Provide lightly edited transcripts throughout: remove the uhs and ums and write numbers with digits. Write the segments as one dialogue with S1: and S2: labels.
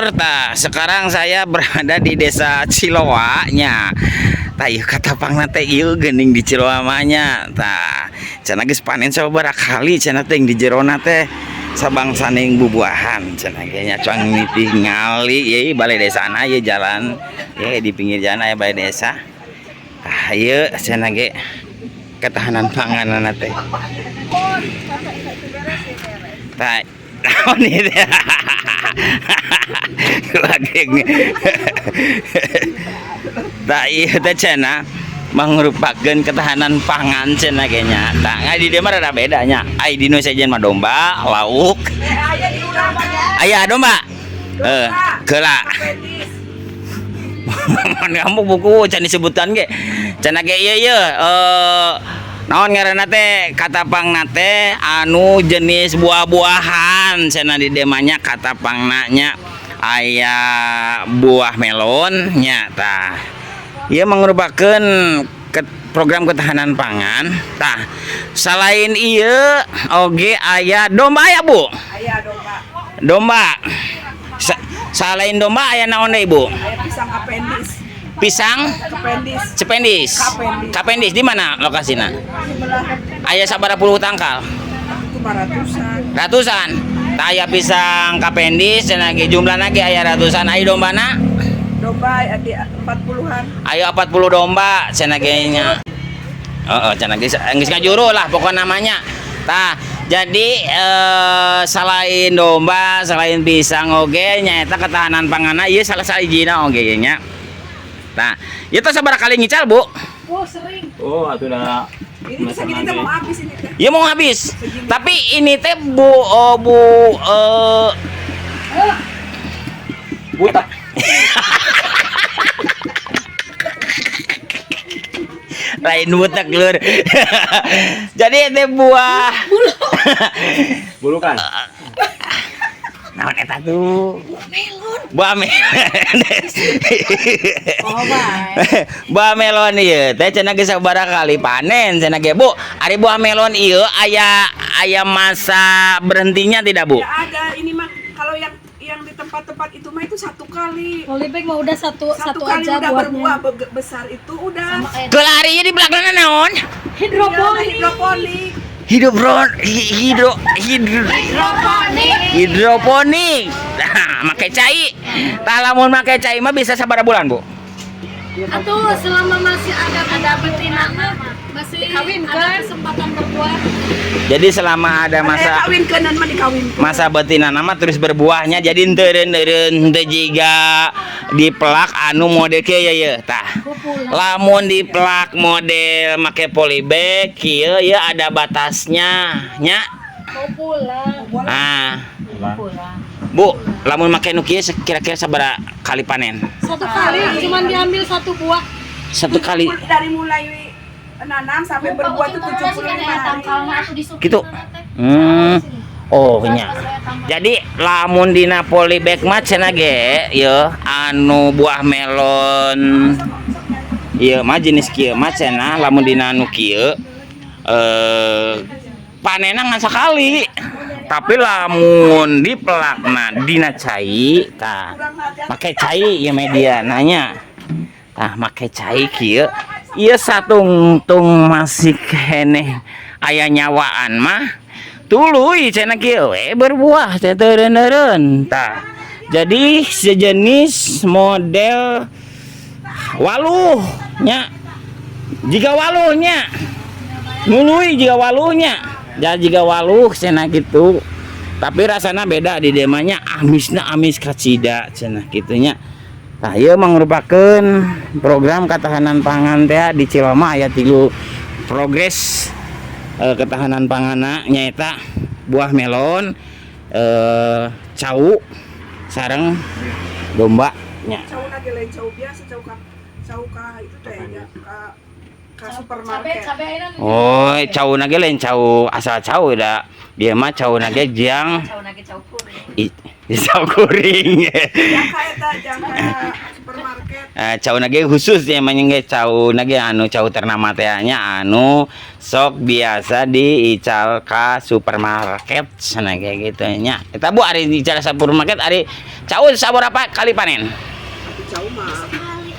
S1: Lur. Tah, sekarang saya berada di Desa Ciloa nya. Tah, ieu katapangna teh ieu geuning di Ciloa mah nya. Tah, cenah geus panen sababaraha kali cenah teh di jerona teh sabangsaning bubuahan cenah ge nya, cuang ditingali ieu balai desana, ieu jalan ye di pinggir jalan aya balai desa. Tah, ieu cenah ge ketahanan pangan teh. Tah, naon ieu teh? Lagi. Tah, ieu teh cenah mangrupakeun ketahanan pangan cenah ge nya. Tah, ngan di dieu mah rada beda nya. Ai di nu sejen mah domba, lauk. Aya domba. Eh, keula. Mun kamu buku can disebutan ge. Cenah ge ieu ieu naon ngaranna teh, katapangna teh anu jenis buah-buahan cenah di dieu mah nya, katapangna nya aya buah melon nya. Tah, ieu mangrupakeun program ketahanan pangan. Tah, selain ieu oge aya domba ya, Bu?
S2: Aya domba.
S1: Domba. Selain domba aya naon deui, Bu?
S2: Aya pisang kapendis.
S1: Pisang
S2: Kapendis.
S1: Cependis.
S2: Kapendis.
S1: Kapendis di mana lokasina?
S2: Sebelah.
S1: Aya sabaraha puluh tangkal?
S2: Itu mah ratusan.
S1: Ratusan. Tah, aya pisang kapendis cenah ge, jumlahna ge aya ratusan. Aya dombana?
S2: Domba aya di 40-an.
S1: Aya 40 domba cenah ge nya. Heeh, cenah ge geus ngajuru lah pokok namanya. Tah, jadi selain domba, selain pisang oge nyaeta ketahanan panganna ieu salah sahijina oge ge nya. Tah, ieu teh sabaraha kali ngical, Bu?
S3: Oh, sering.
S4: Oh, atuh dah.
S2: Ini segini teh mau habis ini teh.
S1: Ya mau habis. Tapi ini teh Bu, oh, Bu
S4: Buta.
S1: Lain butek, Lur. Jadi itu buah
S4: Bulukan.
S1: Naon eta tuh? Melon. Buah melon.
S3: Oh, baik.
S1: Buah melon ieu teh cenah geus sabaraha kali panen cenah ge, Bu. Ari buah melon ieu aya aya masa berhentinya tidak, Bu?
S2: Ya ada ini mah, kalau yang di tempat-tempat itu mah itu satu kali.
S3: Polybag mah udah satu
S2: Satu,
S3: satu,
S2: kali
S3: aja
S2: udah
S3: buatnya.
S2: Berbuah besar itu udah.
S3: Sama kayak
S1: Kelari ieu di belakangna naon?
S3: hidroponik.
S2: Ya, hidroponik.
S1: Hidro hidro hidro
S3: Hidroponik.
S1: Hidroponik. Nah, make cai. Tah, lamun make cai mah bisa sabaraha bulan, Bu?
S3: Atau selama masih ada betina mah masih ada kesempatan berbuah.
S1: Jadi selama ada masa
S2: Kawin kenan mah dikawin.
S1: Masa betina nama terus berbuahnya, jadi eureun eureun teu jiga dipelak anu model kieu ya ye. Tah, lamun dipelak model make polybag kieu ya ada batasnya nya.
S3: Mau pulang.
S1: Ah,
S3: Pulang.
S1: Bu, lamun make nu kieu kira-kira sabaraha kali panen?
S3: Satu kali, cuman diambil satu buah.
S1: Satu kali.
S2: Dari mulai nanam sampai berbuah itu 75 hari.
S1: Gitu. Oh nya. Jadi lamun dina polybag mah cenah ge ye anu buah melon ieu mah jenis kieu mah cenah lamun dina anu kieu panenna ngan sakali. Tapi lamun dipelakna dina cai, tah make cai ieu media nanya. Tah, make cai kieu ieu satungtung masih keneh aya nyawaan mah tuluy cenah kieu we berbuah teh teureun-eureun. Tah, jadi sejenis model waluh nya, jiga waluhnya nului, jiga waluhnya ya, jiga waluh cenah gitu. Tapi rasanya beda di demanya, amisna amis kacida cenah gitunya. Tah, ieu mangrupakeun program ketahanan pangan teh di Ciloma aya tilu progres ketahanan panganna, nyaeta buah melon, cau sareng domba nya.
S2: Cau lagi lain cau biasa, cau ka itu teh ya, ka supermarket.
S3: Cabe ayeuna.
S1: Oh, cau ge lain cau asal cau da. Dia mah cau ge jang
S3: Cau nage cau kuring.
S1: Cau kuring.
S2: Jang ka eta, jang ka supermarket.
S1: Eh, cauna ge khusus ya mah ge, cauna ge anu cau ternama teh nya, anu sok biasa diical ka supermarket sana kayak gitu nya. Eta Bu, ari diical supermarket, ari cau sabaraha kali panen?
S2: Tapi cau mah sekali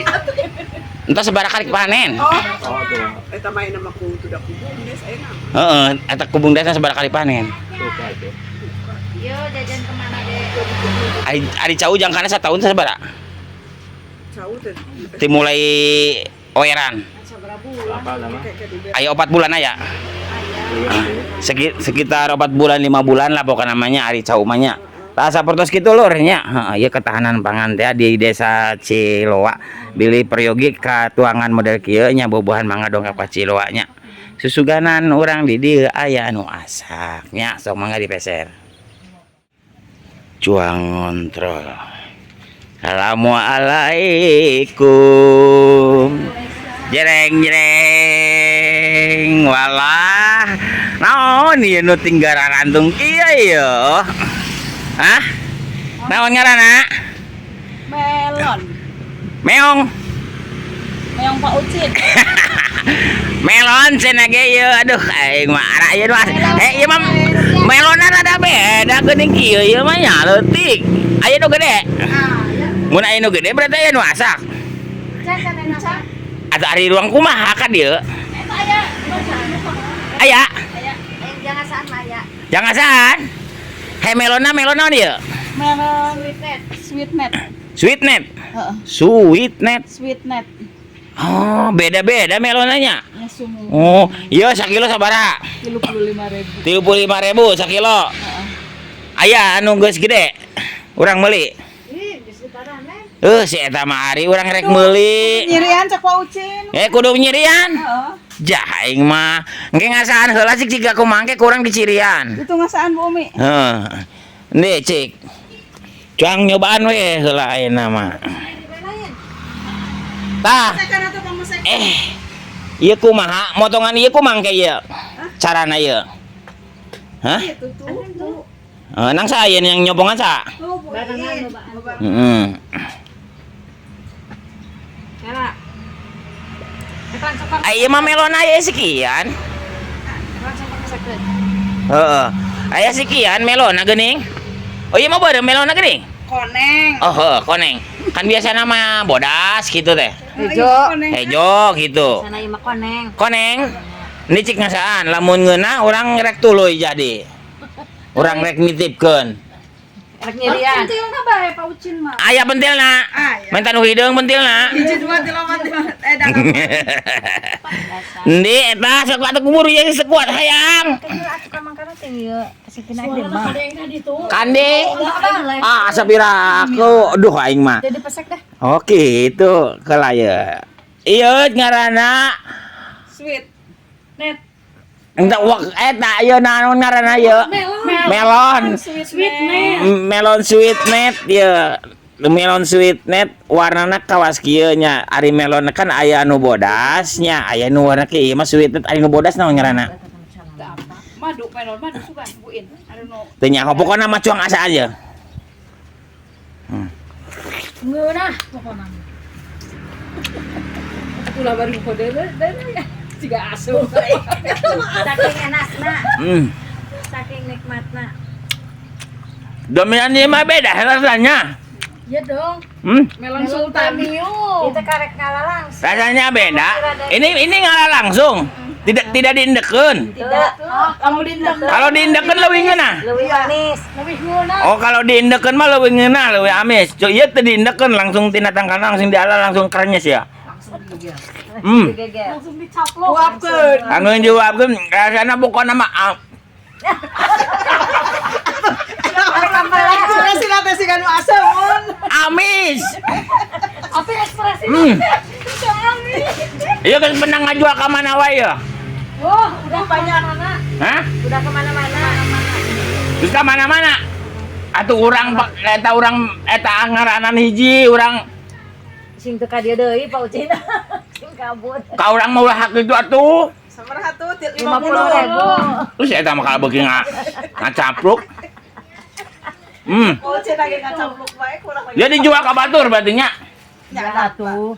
S2: atuh.
S1: Entah sabaraha kali panen.
S2: Oh,
S4: Oh, tuh.
S2: eta mah nama ku udah ku BUMDes ayeuna.
S1: Heeh, eta ku BUMDesna sabaraha kali panen?
S4: Suka itu.
S3: Yo jajan kemana deh?
S1: Ari ari cau jangkana satahun sabaraha?
S2: Cau teh
S1: Ti mulai oeran.
S3: Sabaraha bulan?
S4: Apa nama?
S2: Kayak di
S1: Aya 4 bulan aya. Sekitar 4 bulan 5 bulan lah pokoknya namanya ari cau mah nya. Tah, sapertos kitu lur nya. Heeh, ieu ketahanan pangan teh di Desa Ciloa. Bilih peryogi katuangan model kieu nya, bubuhan mangga dongkap ka Ciloa nya. Susuganan urang di dieu aya anu asak nya, sok mangga dipeser. Cuang ngontrol. Assalamualaikum. Jereng jereng. Walah. Naon ieu nu tinggal rantung kieu ieu? Hah? Naon ngaranna?
S5: Melon.
S1: Meong.
S5: Meong Pak Ucin.
S1: Melon cenah ge ieu. Aduh, aing mah ara ieu mah. Eh, ieu mah melona rada beda geuning kieu, ieu mah nya leutik. Aya nu gede. Mun aya nu gede berarti aya nu asak. Atau ari ruang kumaha ka dieu? Aya.
S3: Jangan saan Maya.
S1: Jangan saan. Hei, melona, melon naon ieu?
S5: Melon sweet net.
S1: Sweet net.
S5: Heeh.
S1: Sweet net.
S5: Sweet net.
S1: Oh, beda-beda melonanya.
S5: Ya sumu.
S1: Oh, iya, sakilo sabaraha?
S5: 35.000.
S1: 35.000 sakilo. Aya anu geus gede. Urang meuli.
S3: Ih, geus diparane.
S1: Eh, si eta mah ari urang rek meuli.
S5: Nyirian cek Pak Ucin.
S1: Eh, kudu nyirian.
S5: Heeh.
S1: Jah, aing mah engke ngasaan heula cik, jika ku mangke kurang dicirian.
S5: Itu ngasaan Bu Umi.
S1: Heeh. Nih, cik. Cuang nyobaan we heula ayeuna mah. Tah,
S2: Kan atuh kamu saya.
S1: Eh. Ieu kumaha? Motongan ieu kumaha ke ieu? Carana ieu? Hah?
S2: Itu tuh. Bu.
S1: Eh, nang saya yang nyopongan sa?
S2: Tuh, Bu.
S3: Barengan,
S2: Iin.
S3: barengan.
S1: Heeh.
S3: Kela. Ekran sokor.
S1: Ah, ieu mah melon aya sekian.
S3: Ekran sokor kesekeun.
S1: Heeh. Aya sekian melon geuning. Oh, ieu mah beureum melon geuning.
S2: Koneng.
S1: Oh, heuh, koneng. Kan biasa nama bodas gitu teh.
S2: Hejo.
S1: Hejo gitu.
S3: Sana ieu mah koneng.
S1: Koneng. Ini cik ngasaan, lamun ngeunah urang rek tuluy jadi. Urang rek nitipkeun.
S3: Rek nyirian. Pentilna bae Pak Ucin mah.
S1: Aya pentilna.
S2: Aya.
S1: Minta nu hideung pentilna.
S2: Hiji dua tilu opat lima. Eh, dah.
S1: Endi eta sok atuh kubur ieu sekuat hayang. Kandi. Ah, sapiraku. Aduh, aing mah.
S3: Jadi pesek dah.
S1: Oke, itu kelaya. Iya ngaranna
S2: Sweet.
S3: Net.
S1: Entah wak eta ieu naon ngaranna ieu? Melon.
S3: Sweet net.
S1: Melon sweet net ieu. Melon sweet net warnana kawas kieu nya. Ari melon kan aya anu bodas nya, aya nu warna kieu, ieu mah sweet net, ari nu bodas naon ngaranna?
S5: Madu, melon madu suka buin. I don't know.
S1: Teu nyaho, pokona mah cuang asa aja.
S3: Ngeunah pokona.
S5: Ulah baru kode deh ya. Siga asup.
S3: Saking enakna, saking nikmatna.
S1: Dominan ieu mah beda rasanya.
S3: Iya dong.
S5: Melon Sultan.
S3: Itu karek ngalah langsung.
S1: Rasanya beda. Ini ngalah langsung. Tidak tidak diindekeun.
S3: Tidak. Oh,
S5: Kamu dindang.
S1: Kalau diindekeun leuwih ngeunah.
S3: lebih manis. Lebih ngeunah.
S1: Oh, kalau diindekeun mah leuwih ngeunah, leuwih amis. Cuk, ieu teu diindekeun, langsung tina tangkalna langsung diala langsung krenyes ya.
S3: Geger.
S5: Langsung dicaplok.
S2: Uapkeun.
S1: Anggeun juapkeun rasana pokona mah ah,
S2: Ekspresi teh siga nu asem.
S1: Amis.
S3: Apa ekspresi? Amis.
S1: Iya kan pernah ngajual ka mana wae ya?
S3: Wah, udah banyak mana?
S1: Hah?
S3: Udah kemana-mana.
S1: Terus ka mana-mana? Atuh urang eta urang eta ngaranan hiji urang
S3: Sing teu ka dieu deui Pak Ucin. Sing kabur.
S1: Ka urang mah ulah hak itu atuh.
S2: Sabaraha tuh?
S3: 50
S2: 50.
S3: ribu.
S1: Terus eta mah kalau beuki ngacapruk.
S2: Oh, cenah ge ngacapluk wae kurang lagi.
S1: Dia dijual ka batur berarti nya.
S5: Ya atuh.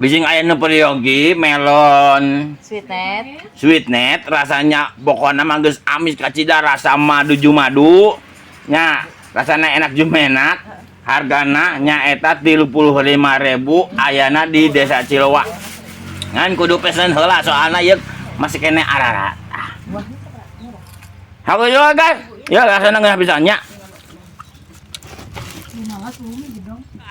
S1: Bising aya nu peryogi melon
S5: Sweetnet.
S1: Sweetnet rasanya pokoknya mah geus amis kacida rasa madu jumadu nya rasana enak jumenak hargana nya eta 35.000 ayana di Desa Ciloa ngan kudu pesen heula soalna ieu masih kene arara. Hawa juga guys ya rasana ngeunah pisan nya.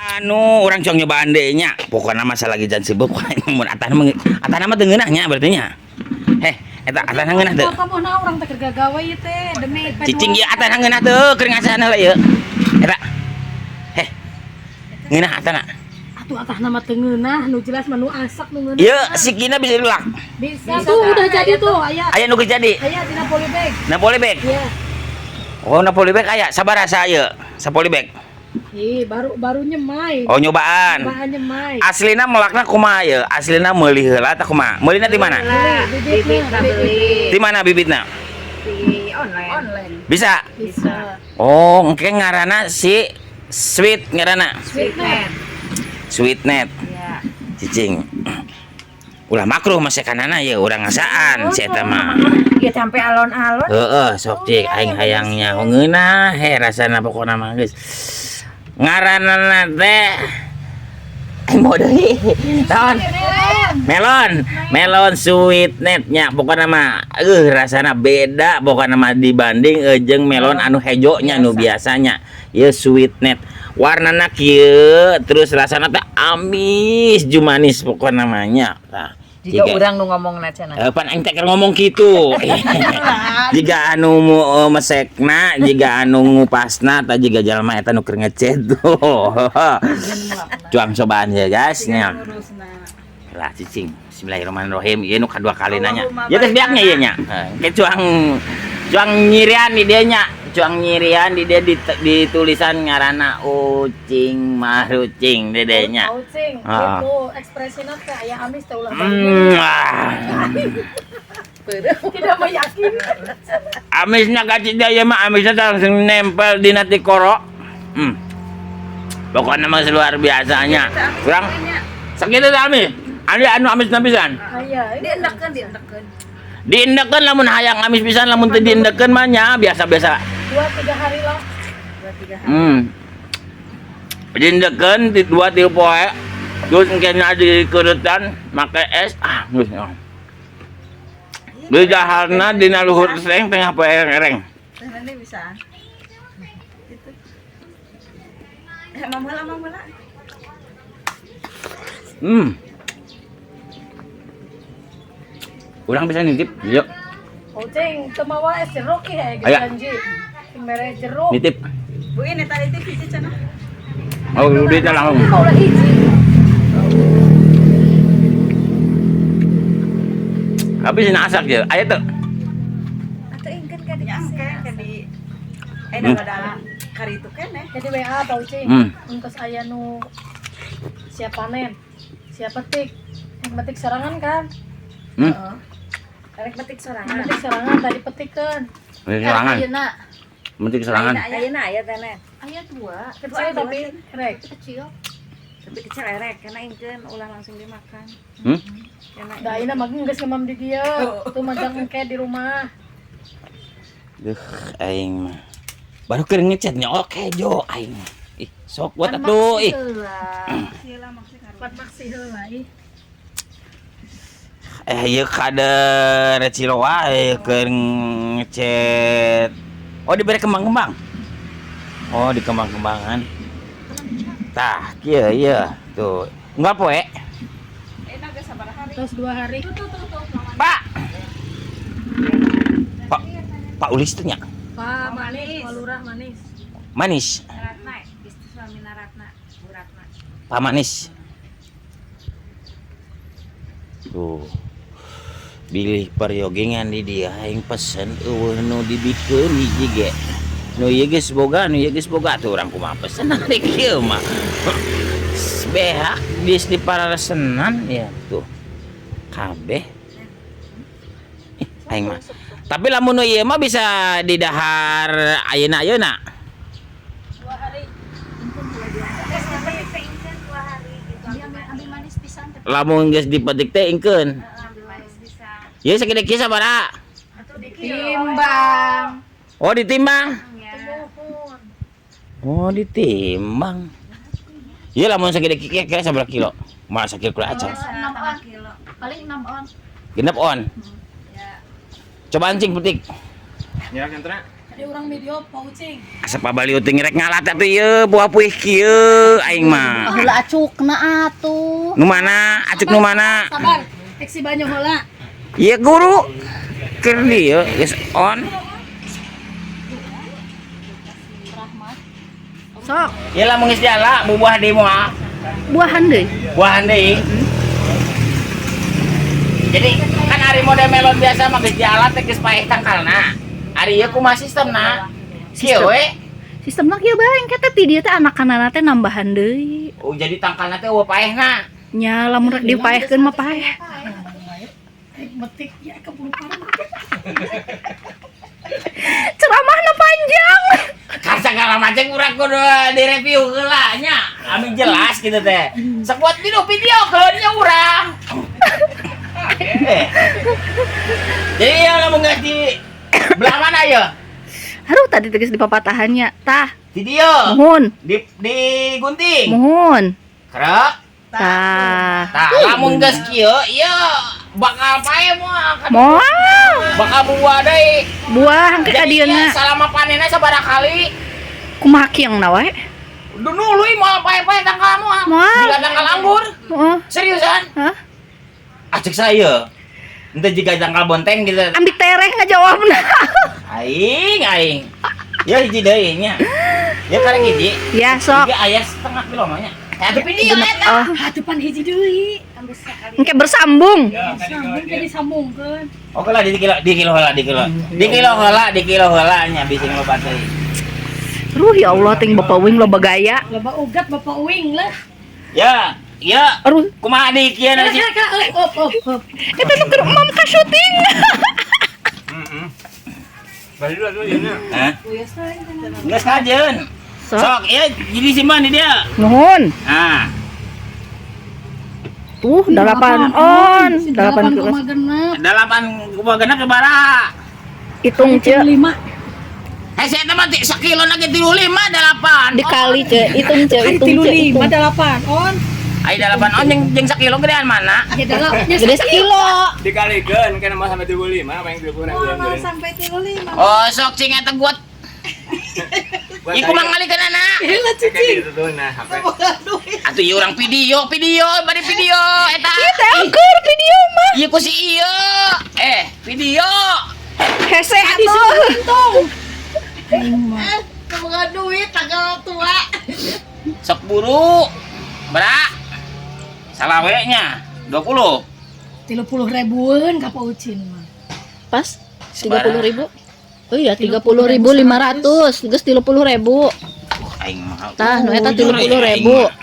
S1: Anu urang cong nyobaan deui nya pokona mah salagi jan sibuk mun atana mah atana mah teu ngeunah nya berarti nya. Heh eta atana ngeunah teu?
S3: Kamu na urang teh keur gagawe ieu teh demi P2.
S1: Cicing ieu atana ngeunah teu keur ngasaan heula ieu. Eta. Heh. Ngeunah atana.
S3: Atuh atahna mah teu ngeunah, nu jelas mah nu asak nu ngeunah.
S1: Ieu sikina bisa dilak.
S3: Bisa. Tuh udah jadi tuh aya.
S1: Aya nu geus jadi.
S3: Aya dina polybag.
S1: Na polybag.
S3: Iya.
S1: Oh, na polybag aya sabaraha ieu? Sapolybag.
S3: Ih, baru nyemai.
S1: Oh, nyobaan.
S3: Nyobaan nyemai.
S1: Aslina melakna kumaha ieu? Aslina meuli heula tah kumaha? Meulina di mana?
S3: Bibitna beli.
S1: Di mana bibitna?
S5: Di online.
S1: Bisa.
S3: Bisa.
S1: Oh, engke ngaranna si Sweet ngaranna.
S3: Sweetnet.
S1: Sweetnet.
S5: Iya.
S1: Cicing. Ulah makruh masakanana ya urang ngasaan si eta mah.
S5: Ya sampai alon-alon.
S1: Heeh, sok cik aing hayang nyaho ngeunah he rasana pokona mah geus. Ngaranna teh aing mau deui. Naon? Melon, melon sweetnet nya pokona mah rasana beda pokona mah dibanding jeung melon anu hejo nya nu biasanya. Ieu sweetnet. Warnana kieu terus rasana teh amis jumanis pokona mah nya. Tah.
S5: Jika urang nu ngomongna cenah.
S1: Pan aing teh keur ngomong kitu. Jiga anu mesekna, jiga anu ngupasna, tah jiga jalma eta nu keur ngecet tuh. Cuang cobaan ya guys nya. Lah cicing. Bismillahirrahmanirrahim. Ieu nu kadua kali nanya. Ya geus beak nya ieu nya. Ke cuang cuang nyirian di dieu nya. Cuang nyirian di dieu di tulisan ngaranna ucing marucing di dieu nya.
S3: Ucing,
S1: Ah.
S3: itu ekspresina teh aya amis teh ulah. Tidak meyakinkan.
S1: Amisnya kacida ya mah amisnya langsung nempel di nati koro. Pokoknya mah luar biasanya. Kurang sakitu teh amis. Anu anu amis pisan.
S3: Aya,
S5: Diendekeun, diendekeun.
S1: Diendekeun lamun hayang amis pisan lamun teu diendekeun mah nya biasa-biasa.
S3: 2-3 hari lah.
S5: 2-3 hari.
S1: Diendekeun di 2-3 poe. Terus engke dikeuretan make es ah geus. Di daharna dina luhur seng tengah poe ereng.
S2: Teh nanti bisa. Itu. Mamula mamula.
S1: Urang bisa nitip, yuk.
S3: Ucing, teu mawa es jeruk ieu geus
S1: Aya.
S3: janji. Mere jeruk.
S1: Nitip.
S2: Bu ini tadi teh hiji cenah.
S1: Oh, duitnya langsung.
S3: Ini mau ulah hiji.
S1: Tapi sina asak ya. Aya teu.
S5: Atuh ingkeun ka di
S2: Ya engke ke di da kari itu keneh.
S3: Jadi WA Pak Ucing. Entos aya nu siap panen, siap petik. Yang petik sorangan kan?
S5: Rek petik sorangan.
S3: Petik sorangan tadi petikeun.
S1: Petik sorangan.
S3: Ayeuna.
S1: Petik sorangan.
S5: Ayeuna aya teh Nen.
S6: Aya dua.
S3: Kecil tapi rek.
S6: Kecil.
S5: Tapi kecil erek karena ingkeun ulah langsung dimakan. Karena
S3: Da ayeuna mah geus ngemam di dieu. Tuh majang engke di rumah.
S1: Duh, aing mah. Baru keur ngechat nya oke jo aing. Ih, sok buat atuh ih.
S3: Pan maksi heula ih.
S1: Ieu kader Ciloa keur ngechat. Oh, diberi kembang-kembang. Oh, di kembang-kembangan. Tah, kieu ieu. Tuh, enggak poe.
S2: Enak geus sabaraha hari.
S3: Terus 2 hari.
S1: Pak. Pak, Pak Ulis teh nya.
S3: Pak manis, Pak Lurah manis.
S1: Manis.
S5: Ratna, istri suami Ratna, Bu Ratna.
S1: Pak Manis. Tuh. Bilih peryogingan di dia aing pesen eueuh nu dibikeun hiji ge. Nu ieu geus boga, nu ieu geus boga tuh urang kumaha pesen ari kieu mah. Behak geus dipararesenan ya tuh. Kabeh. Aing mah. Tapi lamun nu ieu mah bisa didahar ayeuna-ayeuna.
S3: 2 hari.
S5: 2 hari.
S1: Lamun geus dipetik teh ingkeun.
S5: Manis bisa.
S1: Ieu sagede kieu sabaraha?
S5: Atuh ditimbang.
S1: Oh, ditimbang.
S5: Ya.
S1: Oh, ditimbang. Ieu lamun sagede kieu kira sabaraha kilo? Mah sakilo kula acan.
S5: 6 on. Kilo.
S3: Paling 6 on.
S1: 6 on.
S5: Ya.
S1: Coba anjing petik.
S4: Nyirak yang.
S3: Ada orang video poucing.
S1: Asa pabaliut teh ngerek ngalat atuh ieu buah puih kieu aing mah.
S6: Heula acukna atuh.
S1: Nu mana? Acuk nu mana?
S3: Sabar, teksi banyak heula.
S1: Iya guru. Keur dieu geus on.
S6: Sok,
S1: Ieu lamun geus diala bubuah deui moal.
S6: Buahan deui.
S1: Buahan deui. Jadi kan ari model melon biasa mah geus diala teh geus paeh tangkalna. Ari ieu kumaha sistemna? Kieu we.
S6: Sistemna kieu bae engke teh ti dieu teh anakanana teh nambahan deui.
S1: Oh, jadi tangkalna teh euweuh paehna.
S6: Nya lamun rek dipaehkeun mah paeh.
S3: Metik ya keburu parah.
S6: Ceramahna panjang.
S1: Kan segala macam urang kudu direview heula nya. Ami jelas gitu teh. Sok buat video video nya urang. Eh. Jadi ya lamun geus di belah mana ya?
S6: Aduh, tadi tegas di papatahannya. Tah,
S1: Di dieu.
S6: Muhun,
S1: Di gunting.
S6: Muhun.
S1: Krek.
S6: Tah.
S1: Tah, lamun geus kieu ieu bakal paeh moal.
S6: Moal.
S1: Bakal buah deui.
S6: Buah engke ka
S1: Jadi ieu
S6: dieuna.
S1: Salama panenna sabaraha kali?
S6: Kumaha kiangna wae?
S1: Nuluy moal paeh-paeh tangkal moal.
S6: Moal.
S1: Jiga tangkal anggur.
S6: Heeh.
S1: Seriusan?
S6: Hah?
S1: Acek saya. Ente jiga tangkal bonteng gitu.
S6: Ambil tereh ngajawabna.
S1: Aing, aing. Ya hiji deui nya. Ya karek hiji.
S6: Ya sok.
S1: Tiga aya setengah kilo mah nya. Atuh video eta.
S6: Oh,
S3: Atuh pan hiji deui.
S6: Engke bersambung.
S3: Sambung jadi sambungkeun.
S1: Oke lah di kilo, di kilo heula, di kilo. Di kilo heula, di kilo heula nya bisi loba teuing.
S6: Ruh ya Allah, ting Bapak Wing loba gaya.
S3: Loba ugat Bapak Wing lah.
S1: Ya, ya.
S6: Aduh,
S1: Kumaha di kieu
S3: Kira
S1: nasi?
S3: kira kira up up up.
S6: Eta nu keur emam ka syuting.
S4: Heeh. Bali dulu atuh ieu.
S1: Hah? Geus kajeun.
S6: Sok.
S1: Sok, ya jadi simpan di dia.
S6: Nuhun.
S1: Nah,
S6: Tuh, 8 on, 8 kilo.
S3: 8,6.
S1: 8,6 sabaraha?
S6: Hitung, Ce.
S3: 5.
S1: Eh, saya mah sakilo lagi 35 delapan.
S6: Dikali, Ce. Hitung, Ce, hitung, Ce.
S3: 5
S6: Hitung.
S3: 8 on.
S1: Ai 8 on jeung sakilo gedean mana?
S3: Ya dalam.
S6: Gede sekilo.
S4: Dikalikeun kan mah sampai 75 apa yang 30
S2: Mau
S4: ribu.
S2: sampai 35.
S1: Oh, sok cing eta buat. Iku mah ngalikeun anak.
S4: Cicing. Gitu nah, HP.
S1: Atuh ieu urang video, video, bari video eta.
S6: Ieu teh angker video mah.
S1: Ieu ku si ieu. Eh, video.
S6: Hese atuh.
S3: Kebuka duit tanggal tua.
S1: Sok buru. Bra. Salah we nya. 20.
S3: 30 ribuan ka Pak Ucin mah.
S6: Pas 30 ribu. Oh iya, 30.500. Geus 30 ribu.
S1: Aing mah.
S6: Tah, nu eta
S1: Jujur,
S6: 30
S1: aing
S6: ribu.
S1: mah.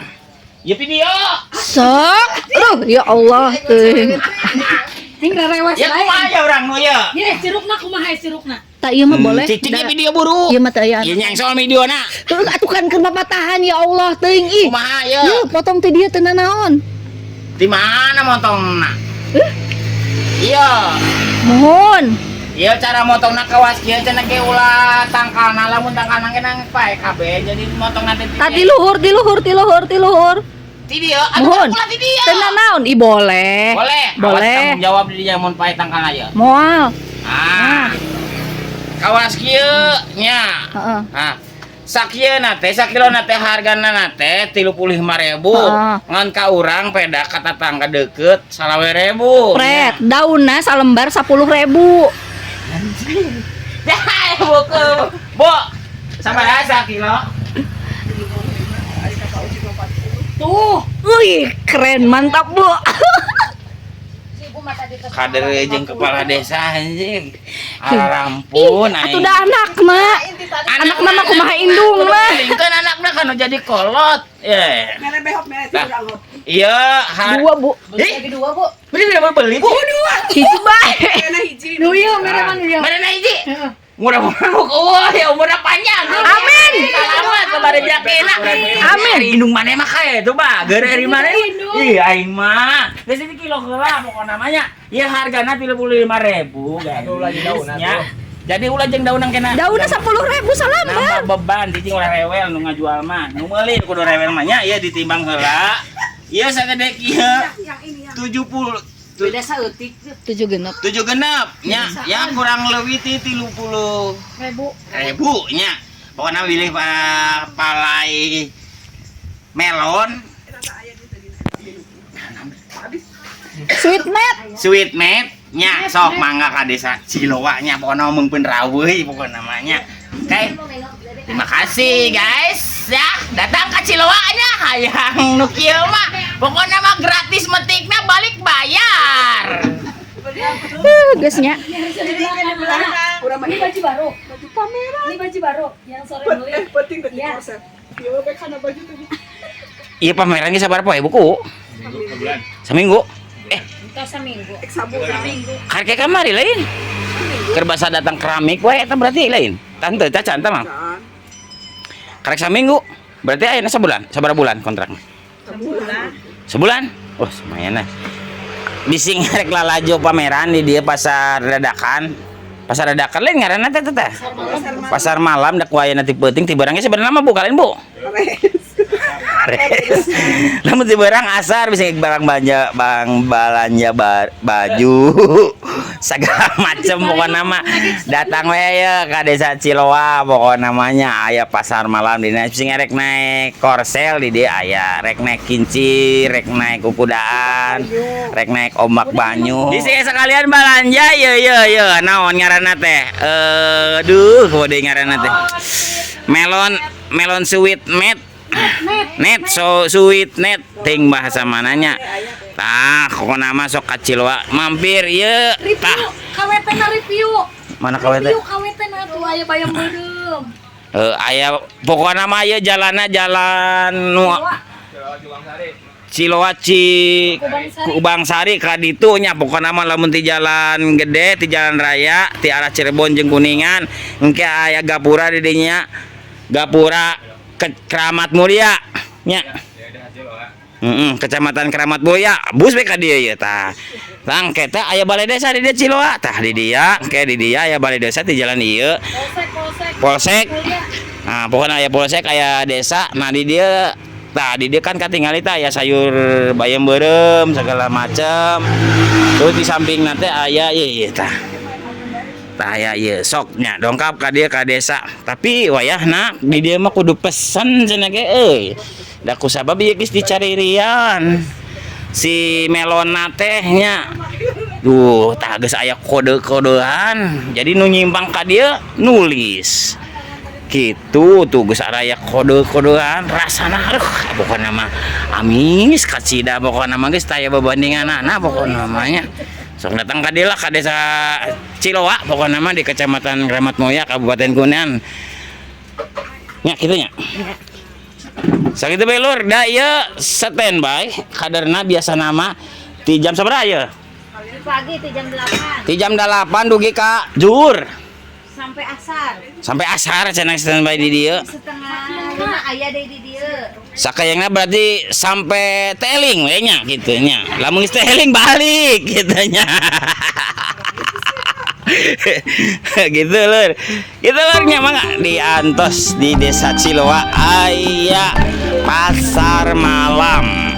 S1: Ya video.
S6: Sok. Aduh, ya Allah teuing.
S3: Ting rarewes
S1: Ya
S3: lain.
S1: kumaha ya urang nu ye?
S3: Ye, curugna kumaha curugna?
S6: Tak ieu mah boleh.
S1: Cicing
S6: Da-
S1: video buru.
S6: Ieu mah teu aya.
S1: Ieu nyang soal videona.
S6: Tuh atuh kan keur papatahan, ya Allah teuing ih.
S1: Kumaha ye?
S6: Yeuh, potong ti dieu teu nanaon.
S1: Di mana motongna? Iya.
S6: Mohon.
S1: Iya cara motongna kawas kieu cenah ge ulah tangkalna, lamun tangkalna ge nang pae kabeh jadi motong nanti.
S6: Tadi luhur, ti luhur, ti luhur, ti luhur.
S1: Ti dieu atuh
S6: Mohon.
S1: ulah ti dieu.
S6: Teu nanaon, ih boleh.
S1: Boleh. Awas
S6: Boleh.
S1: tanggung jawab di dinya mun pae tangkalna ye.
S6: Moal.
S1: Ah. Kawas kieu nya.
S6: Heeh.
S1: Nah, sakieuna teh sakilona teh hargana na teh 35.000.
S6: Heeh.
S1: Ngan ka urang peda ka tetangga deket 25.000.
S6: Pret, daunna salembar 10 ribu.
S1: Ya, buku. Bu, sabaraha sakilo?
S3: Tuh,
S6: Wih, keren, mantap, Bu.
S1: Kader jeung kepala desa anjing. Arampun
S6: Atuh da anak mah. Anak mah kumaha indung mah.
S1: Kan anakna kan jadi kolot. Eh.
S2: Mere behop mere
S1: Nah.
S2: urang hop.
S1: Iya, har
S6: Dua, Bu.
S1: Ih, dua, Bu. Beli tidak beli, Bu.
S6: Hiji bae.
S2: Kena hiji.
S3: nu ieu mere mah nu ieu.
S1: Mana na hiji?
S3: Heeh.
S1: Mudah-mudahan buku ya umurna panjang.
S6: Amin.
S1: Selamat kepada jakena.
S6: Amin.
S1: Ari indung maneh mah kae tuh bager ari maneh. Ih aing mah. Geus ini kilo heula pokona mah nya. Ieu hargana 35.000 guys.
S4: Ulah jeung daunna
S1: Nya.
S4: tuh.
S1: Jadi ulah jeung daunna kena.
S6: Daunnya 10.000 salambar.
S1: Nambah beban cicing ulah rewel nu ngajual mah. Nu meuli nu kudu rewel mah nya ieu ditimbang heula. Ieu sagede kieu
S2: Yang ini yang
S1: 70
S5: Beda saeutik.
S6: 7 genep.
S1: 7 genep nya, ya kurang lebih ti 30
S3: Ribu.
S1: ribu nya. Pokoknya pilih palai melon
S6: Sweet net.
S1: sweet net nya sok mangga ka desa Ciloa nya pokoknya ngomong pun raweuh pokoknya namanya. Oke. Terima kasih guys ya, datang ke Ciloa nya hayang nu kieu mah. Pokoknya mah gratis metikna balik bayar.
S6: Geus nya.
S2: Urang mah
S3: Ini baju baru.
S2: Baju pameran.
S3: Ini baju baru yang sore beli.
S2: Penting tadi
S3: Iya.
S2: korset. Iya, baik kana baju tadi.
S1: Iya pameran ge sabar poe buku.
S4: Minggu sebulan.
S1: Saminggu.
S5: Entos seminggu.
S2: Ek sabulan.
S1: Karek kamari lain. Keur basa datang keramik wae eta berarti lain. Tante cacan tah mah.
S2: Kan.
S1: Karek saminggu. Berarti ayeuna sebulan, sabaraha bulan kontraknya?
S2: Sebulan.
S1: Sebulan? Wah, lumayan lah. Bising rek lalajo pameran di dia pasar dadakan. Pasar dadakan lain ngaranna teh teh. Pasar malam dak wae nanti peuting ti barangnya sebenarnya mah buka lain, Bu.
S2: Res.
S1: Ares. Lamun ti barang asar bisa barang belanja bang balanja baju segala macem pokokna mah datang we ya ka desa Ciloa pokokna namanya aya pasar malam di dieu sing rek naik korsel di dieu aya rek naik kinci rek naik kukudaan rek naik ombak banyu di sini sekalian balanja ye ye ye naon ngaranna teh aduh kumaha deui ngaranna teh melon melon sweet met net so sweet net ting bahasa mananya tah pokona mah sok ka Ciloa mampir ye
S3: Review,
S1: tah
S3: KWT na review.
S1: mana KWT
S3: Review KWT na tuh aya bayam beureum.
S1: Aya pokona mah ieu jalanna jalan nu Ciloa Ci Kubang Sari ka ditu nya pokona mah lamun ti jalan gede ti jalan raya ti arah Cirebon jeung Kuningan engke aya gapura di dinya gapura ke Kramat Mulia nya. Kecamatan Kramat Mulia bus we ka dieu ieu tah. Tang teh aya balai desa di dieu Ciloa tah di dia ke di dia aya balai desa di jalan ieu.
S3: Polsek, polsek.
S1: Polsek.
S3: Mulia.
S1: Nah, pokoknya aya polsek aya desa. Nah, di dia tah di dia kan katingali tah aya sayur bayam beureum segala macam. Terus di samping nanti aya ieu ieu tah. Tah aya ieu sok nya dongkap ka dieu ka desa. Tapi wayahna di dieu mah kudu pesen cenah ge euy. Da kusabab ieu geus dicaririan. Si melona teh nya. Duh, tah geus aya kode-kodean. Jadi nu nyimpang ka dieu nulis. Gitu tuh geus araya kode-kodean rasana aduh pokona mah amis kacida pokona mah geus taya babandinganana pokona mah nya. Sok datang ka dieu lah ka desa Ciloa pokona mah di Kecamatan Kramat Mulya Kabupaten Kuningan. Nya kitu nya. Sakitu bae lur, da ieu standby kaderna biasa nama ti jam sabaraha ieu?
S5: Pagi itu jam 8
S1: Ti jam 8 dugi ka zuhur.
S5: Sampai asar.
S1: Sampai asar cenah standby di dieu.
S5: Setengah lima aya deui di dieu.
S1: Sakayangna berarti sampai teling we nya kitu nya. Lamun geus teling balik kitu nya. Gitu lur. Gitu lur nya mangga diantos di Desa Ciloa aya pasar malam.